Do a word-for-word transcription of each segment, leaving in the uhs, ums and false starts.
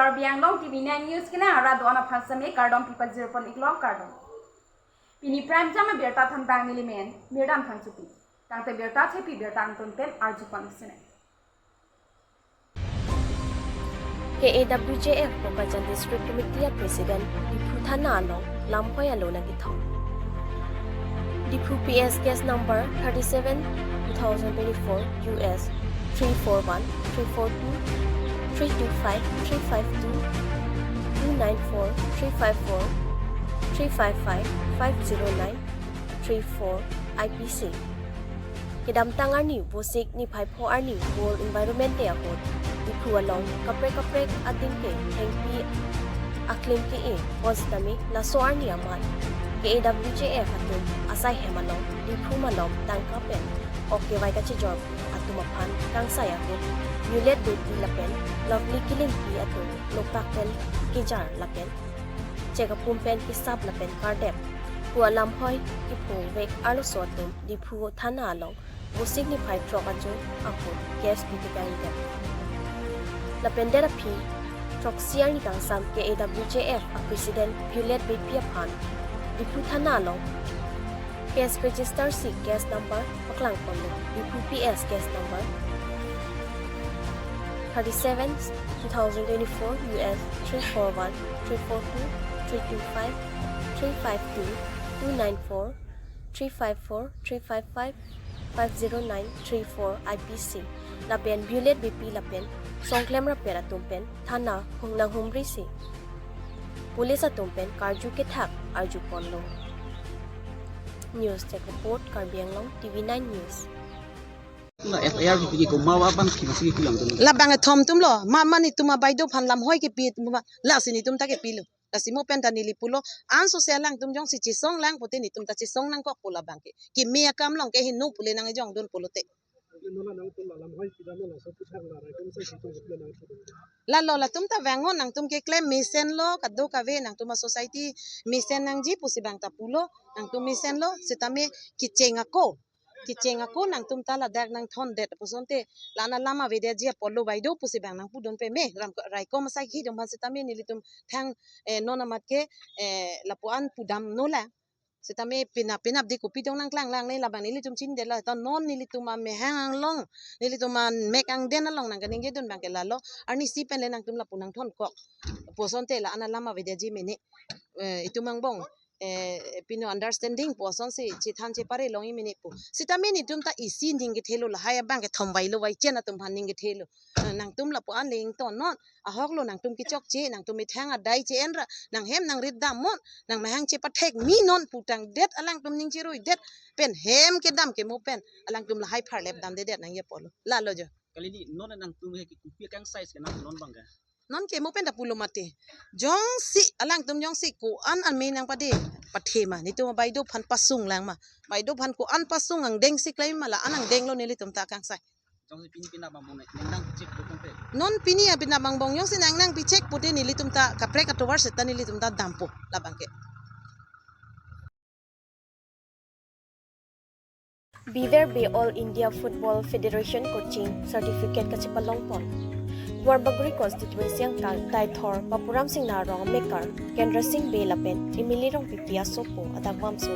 Karbi Anglong T V nine News kenang arat do-an aphan seme kardom pi pajir pon iklo, kardom. Pini prime time abirta thanbang neli men Mirdam Phangchopi. Tangte birta thepi birta angton pen arju pon sene. K A W J F Bokajan District Committee a President Diphu Thana along lamhoi alo nangkethom. Diphu P S case number thirty-seven two thousand twenty-four U S three four one, three four two, three two five, three five two, two nine four, three five four, three five five, five zero nine, three four, I P C. Kedamtang arni Vosik niphai pho arni World Environment Day ahut Diphu along kaprek kaprek adim ke thengpi aklim ke-e pon sitame laso arni amat K A W J F atum asai hem along Diphu malom tangka pen ok kevai kachejor atum aphan kangsai ahut Violet Beypi lapen Lovely Kilingpi atum lokpak pen kejar lapen chek apum pen kesap lapen kardep pu alamhoi kepho vek arloso atum Diphu Thana along Vosik niphai throk ajo ahut case pi tekangdet. Lapen det aphi throksi arni kangsam K A W J F a President Violet Beypi aphan Diphu Thana along case register si case number paklang ponlo. Diphu P S case number thirty-seven two thousand twenty-four U S three four one, three four two, three two five, three five two, two nine four, three five four, three five five, five zero nine, three four I P C. Lapen Violet Beypi lapen songklem rapet atum pen thana hung nanghumri si police atum pen karju kethak arju ponlo. News Desk Report, Karbi Anglong T V nine News. Na F I R pipi ke komawa bang kima si kilang tum. Labang ethom atum lo, ma mani tuma baido phan lamhoi kepi tuma, lasi netum ta kepilo. Lasi mo pen ta neli pulo, anso se alangtum jongsi chesong lang pute netum ta chesong nangkok pu labang ke. Keme akam along ke hinu pule nang ejong dun pulote. Nona nangtum la lamhoi pidam la so puthak la rai tum sai situ jeplo nangtum. Lalo latum ta vangon nangtum keklem mesen lo, kadokave nangtum a society mesen nangji pusi bang ta pulo, nangtum mesen lo, sitame kecheng ako. Kecheng ako nangtum ta ladak nangthondet pusonte, la-an alam avedet ji apotlo baido pusi bang nangpudun peme, ram raikom asai khi dum aphan sitame nelitum thang, eh, non amat ke, eh, lapu-an pudamno la. Sitame penap penap di kopi dong nangklang lang ne labang nelitum chinidetlo, to non nelitum amehang anglong, nelitum amek angden along nangkaningjedun bang ke lalo, arnisi pen le nangtum lapu nangthonkok. Pusonte la-an alam avedet ji mene, eh, itum angbong, eh, pino understanding pu asonsi chethan chepare longji mene pu. Sitame netum ta isi ning kethelo, lahai abang kethom vailo, vaichen atum aphan ning kethelo. Eh, nangtum lapu-an le ington non. Ahok lo nangtum kechokche, nangtum methang adai che-en ra, nanghem nangrit dam non, nangmehang chepathek mi non putangdet alangtum ning cheruidet pen hem kedam ke mo pen alangtum lahai pharlep damdedet nangji apotlo. Lalo jo. Kali ni non nangtum he ke kopi kangsai ke nang non bang ke. Non ke mo pen ta pulo mate. Jongsi alangtum jongsi ko-an an me nangpade pathe ma, netum baido phan pasung lang ma. Baido phan ko-an pasung angdeng si klem ma, la-an angdeng lo nelitum ta kangsai. Jongsi pini penap angbong nang nang chek pu tangte. Non pini a penap angbong jongsi nang nang pichek pute nelitum ta kaprek atovar seta nelitum ta dampo labang ke. Biver Bey All India Football Federation coaching certificate kachepalong pon. Duarbagori constituency angtan Deithor Papuram Singnar arong amekar Kendra Sing Bey lapen Emily Rongpipi asopo adakvamso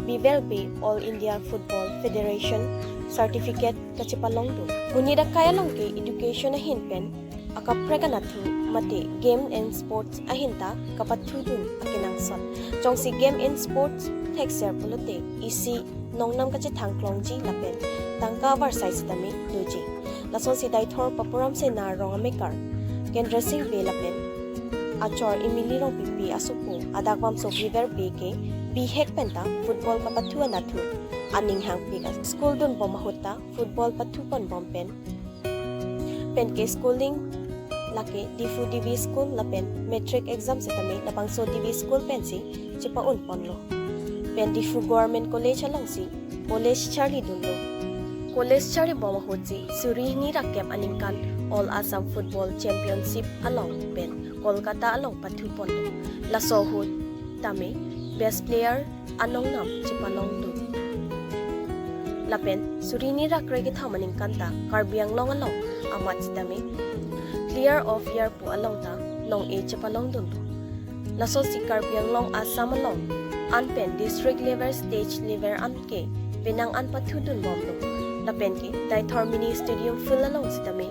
Biver Bey All India Football Federation certificate kachepalongdun. Monit akai along ke education ahin pen akaprek anatthu mate game and sports ahin ta kapathudun akenangsot. Jongsi game and sports thekser pulote isi nongnam kachethang klongji lapen tangka avarsai sitame doji. Lasonsi Deithor Papuram Singnar arong amekar Kendra Sing Bey lapen achor Emily Rongpipi asopo adakvamso Biver Bey ke bihek pen ta football kapathu anatthu aning hangpik. School dunbom ahut ta football pathu ponbom pen. Pen ke schooling lake Diphu D V school lapen matric exam sitame labangso D V school pensi chepa-un ponlo. Pen Diphu Government College alongsi college charlidunlo. College charlibom ahutsi suri hini ra kep aningkan All Assam Football Championship along pen Kolkata along pathu ponlo. Laso ahut tame best player anongnam chepalongdun. Lapen suri hini ra kre kethom aningkan ta Karbi Anglong along amat sitame Player of Year pu along ta long-e chepalongdunlo. Lasonsi Karbi Anglong Assam along an pen district level, state level an ke penang an pathudunbomlo. Lapen ke Deithor Mini Stadium field along sitame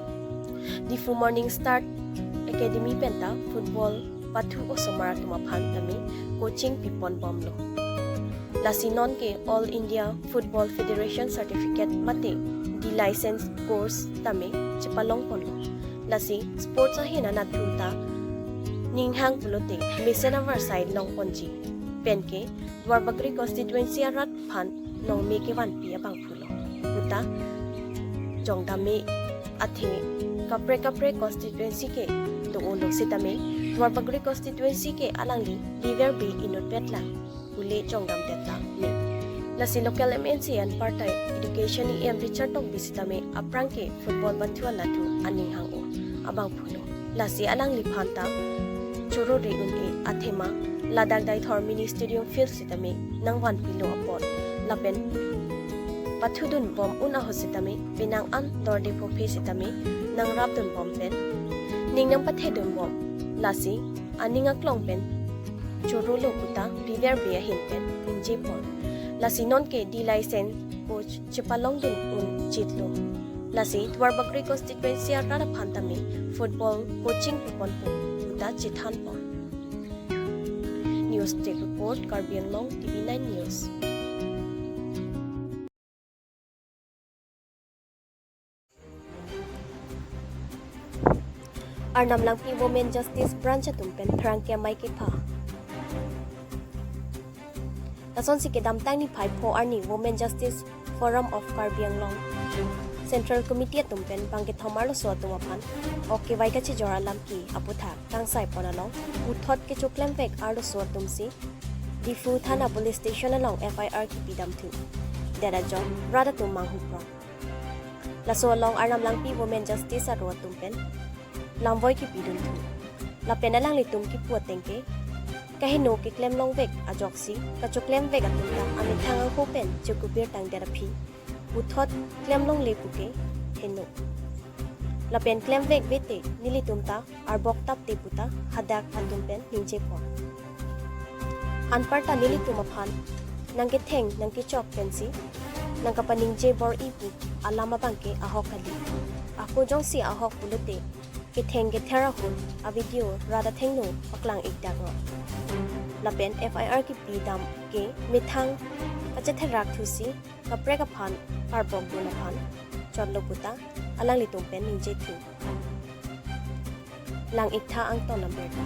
Diphu Morning Star Academy penta football pathu osomar atum aphan tame coaching piponbomlo. Lasi nonke All India Football Federation Certificate mate D license course tame chepalongponlo. Lasi sports ahin anatthu ta ninghang pulote mesen avarsai longponji. Penke Duarbagori constituency arat aphan nongme kevanpi abangphulo puta jongdam me. Athe kaprek kaprek constituency ke do-olo sitame Duarbagori constituency ke alangli river be inutpet lang pule jongdamdet lang me. Lasi local M N C anparta education E M Richard Tokbi sitame aphrang ke football pathu anatthu aning hang-o abangphulo. Lasi alangliphan ta choro re un-e, athema ladak Deithor Mini Stadium field sitame nangvanpilo apot lapen pathudunbom un ahut sitame penang an dorde phophe sitame nangrapdunbom pen ning nangpathedunbom. Lasi aning aklong pen chorolo puta river be ahin pen ningjepon. Lasi nonke D license coach chepalongdun un chitlo. Lasi Duarbagori constituency arat aphan tame football coaching piponpo puta chethanpon. News Desk Report, Karbi Anglong, T V nine News. Arnam Langpi Women Justice Branch atum pen pherangke amei kepha. Lasonsi kedamtang niphai pho arni Women Justice Forum of Karbi Anglong Central Committee atum pen bangkethom arloso atum aphan ok kevai kachijor alam ke aputhak kangsaipon along puthot kechoklemvek arloso atumsi Diphu Thana Police Station along F I R kepidamthu. Dera jong rat atum manghuprong. Laso along Arnam Langpi Women Justice aro atum pen lamvoi kepidunthu. Lapen alanglitum kipu ateng ke kaheno keklemlongvek ajoksi kachoklemvek atum ta amethang angko pen chekubir tangdet aphi puthot klemlongle puke heno. Lapen klemvek vete nelitum ta arbok tapte puta hadak atum pen ningjepon. Anparta nelitum aphan nangketheng nangkechok pensi nangkapaningje bor-i pu alam abangke ahok kali. Ako jongsi ahok pulote ketheng kether ahut a-video rat athengno paklang-ikdaklo. Lapen F I R kepidam ke methang kachetherak thusi kaprek aphan karbokdun aphan chotlo puta alanglitum pen ningjethu. Lang-iktha angton number ta.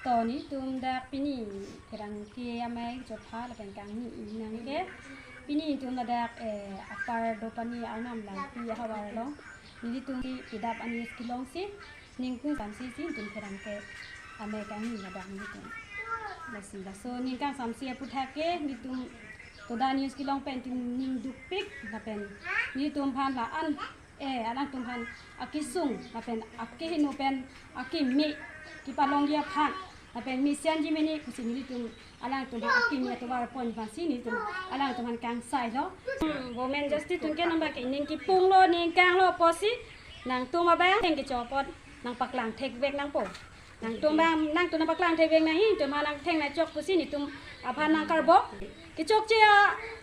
To nelitum dak pini pherangke amei chopha lapen kangni inang ke pini nelitum ladak, eh, Upper Dopani Arnam Langpi ahavar along nelitum kedap anews kelongsi ning kangsamsi si nelitum pherangke amei kangni ladak nelitum. Lasi laso ning kangsamsi aputhak ke nelitum toda news kelong pen nelitum ning dukpik lapen nelitum aphan la-an, eh, alangtum aphan akesung lapen akeheno pen akeme kepalongji aphan lapen mesenji mene pusi nelitum alangtum aphan akeme atovar ponji aphansi nelitum alangtum aphan kangsailo. Hmm, Women Justice atum ke nangba ke ning kipunglo ning kanglo pusi nangtum abang theng kecho apot nangpaklang thekvek nangpo. Nangtum abang nangtum nangpaklang thekvek nangji, nelitum aphan nangtheng nangchok pusi nelitum aphan nangkarbok. Kechokche a,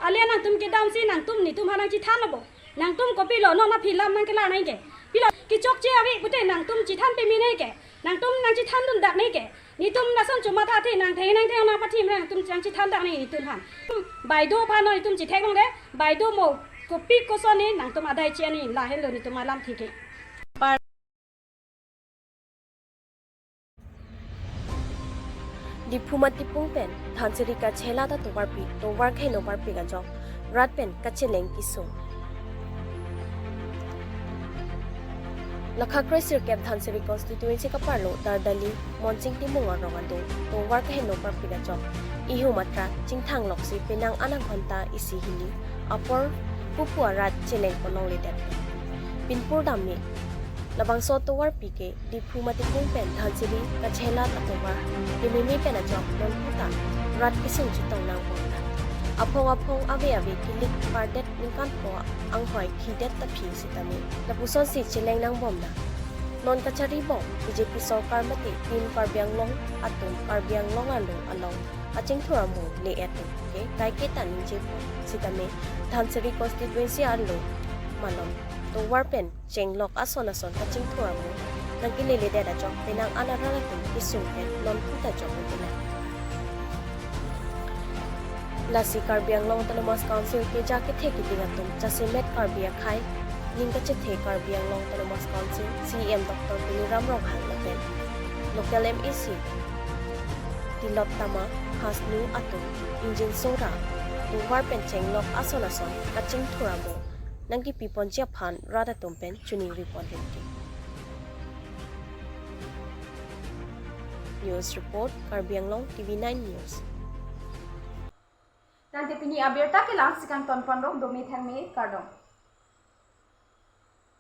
ale nangtum kedamsi nangtum nelitum aphan nangchethanlo bo. Nangtum kopilo non aphi lam nangkelar nangji ke. Pilo kechokche ave pute nangtum chethan peme nangji ke. Nangtum nangchethandundak nangji ke. Nelitum lason chomatha athe nangtheng nangtheng nangpathim nangtum nangchethandak nangji nelitum aphan. Baideo aphan nelitum chethek nangde. Baideo mo kopi koson ne nangtum adai che ani lahenlo nelitum alam thike. Diphu Matipung pen Dhansiri Kachela ta tovarpi, tovar kaheno varpi kajok, rat pen kacheleng kesung. Lakha kre sirkep Dhansiri constituency kaparlo Dardali Monsing Timung arong adung, tovar kaheno varpi kajok, ihum atra chingthang loksi penang anang ghonta isi hini apor pupu arat cheleng ponlongledet. Pinpur dam me, labangso tovarpi ke Diphu Matipung pen Dhansiri Kachela atovar kememe pen ajok non puta rat kesung chetong nangbomnang. Aphong aphong ave ave kilik pardet ningkan pho anghoi khidet ta phi sitame lapusonsi cheleng nangbomnang. Non kacharibom B J P sorkar mate Team Karbi Anglong atum Karbi Anglong arlo along kachingthur amo le atum ke kaiketa ningjepo sitame Dhansiri constituency arlo malom tovar pen chenglok ason ason kachingthur amo nangkilele det ajok penang an arat atum kesung pen non puta jok un'e lang. Lasi Karbi Anglong Autonomous Council keja kethe keding atum jasemet Karbi akhei ning kachethe Karbi Anglong Autonomous Council C E M Doctor Tuliram Ronghang lapen local M A C Tilottama Hasnu atum ingjinso ra tovar pen chenglok ason ason kachingthur amo nangkipi ponji aphan rat atum pen choningri pon rinti. News report, Karbi Anglong T V nine News. Tangte pini abirta kelang si kangton ponrong, dome thangme, kardom.